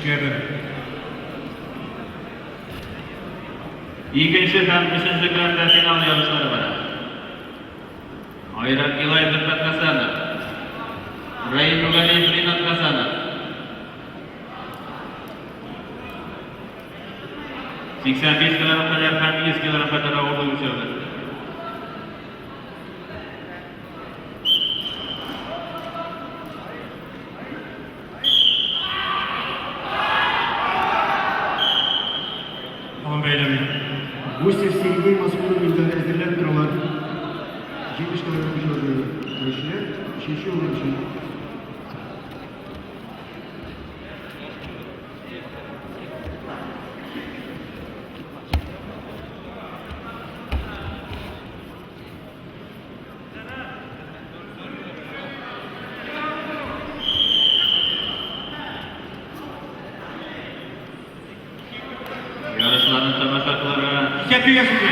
Көрәшчеләрдән. Икенче һәм өченче келәмдә финал ярышлары бара. Айрат Гилаев, Зөлфәт Хәсәнов. Раил Нургалиев, Ринат Хәсәнов. 85 килограмм кадәр һәм 100 килограмм кадәр авырлык үлчәүләре. Алым бәйләми. Гусев Сергей Москваның илдән әзерләп торалар. 70 килограмм үлчәүдәге көрәшчеләр өченче урын өчен. Ярышларны тамаша кылырга Исәп бирәсезме?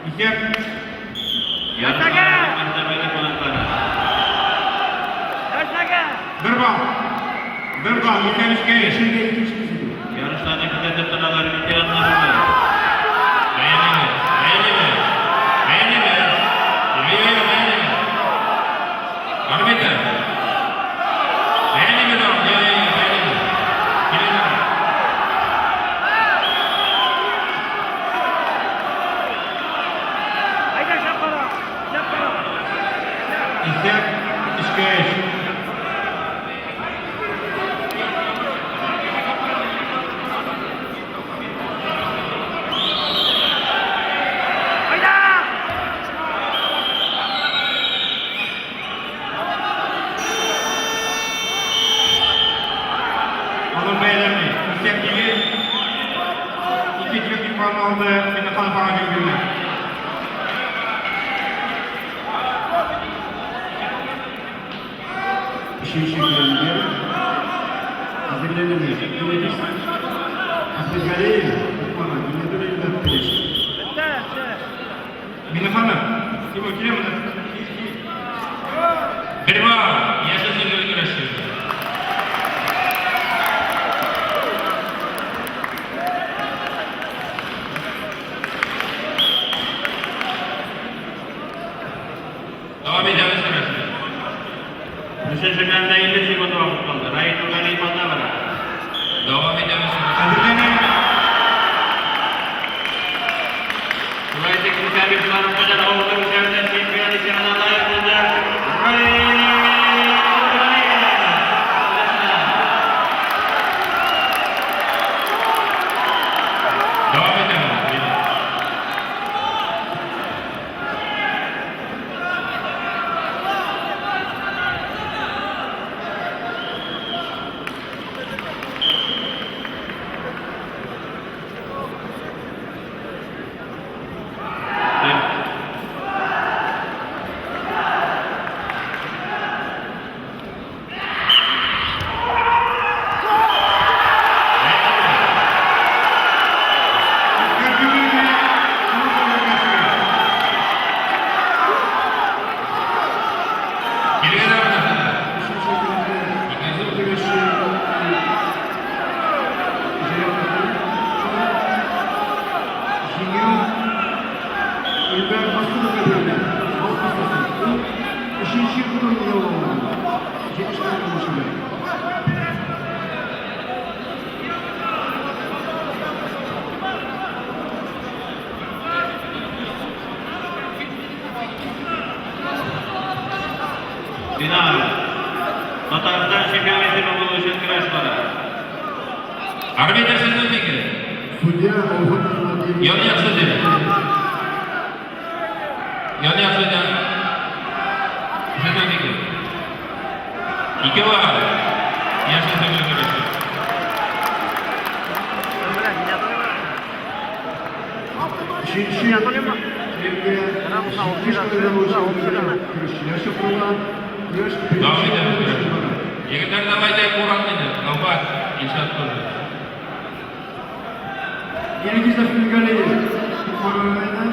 Исәп. Ярышларның мәртәбәле кунаклары. Бер балл. Бер балл. Исәп өчкә өч. Өченчегә икенче кисәтү. Ярышларны күзәтеп торалар ветераннарыбыз. Бәялибез, бәялибез, бәялибез. Йо, йо, бәялибез. Арбитр. Бәялибез ул, йо, йо, йо, бәялибез. Килегез. Исәп өчкә өч. Алым бәяләми. Исәп тигез. Ике техник баллны алды Миннеханов аңа биргәннәр. Өченче келәмгә әзерләнәләр. Илгиз Әхмәтгалиев, Кукмара, Гиниятуллин Илдар Теләче. Миннеханов, Тимур, килә монда. Бер балл. Яшел сөлгеле көрәшче. Дәвам итәбез көрәшне. Өченче келәмдә 50 секунд вакыт калды. Раил Нургалиев алда бара. Дәвам итәбез көрәшне. Әзерләнә. Шулай итеп, 85 килограмм кадәр авырлык үлчәвендә чемпион исеменә лаек булды. Раил Нургалиев. Дәвам итәбез. Кәпүлегә Килегез арбитр. Өченче келәмдә көрәшче Җиңү Илдар Масудовка бирелә. Балык Бистәсе. Ул өченче урынны яулады. 70 килограмм үлчәүдә. Финал. Татарстан чемпионы исеме булу өчен көрәш бара. Арбитр, сезнең фикер. Судья Алхат Ахмадиев. Ян як судья. Ян як судья. Сезнең фикер. Ике балл. Яшел сөлгеле көрәшче. Өченче келәмгә 70 килограмм үлчәүдәге көрәшчеләр чакырыла. Көрәш Дәвам беренче итәбез урын өчен көрәшне. бара. Егетләр, давайте аккуратно. Әүхәт, Илшат тоже. Илгиз Әхмәтгалиев, Кукмара районы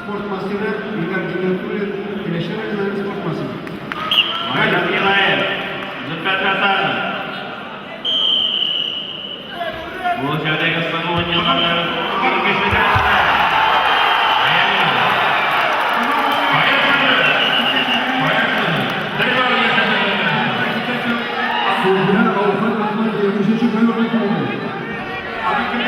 спорт мастеры, Илдар Гиниятуллин, Теләче районы спорт мастеры. Айрат Гилаев, Зөлфәт Хәсәнов. Судья Раухат Ахмадиев, өченче ковер килде.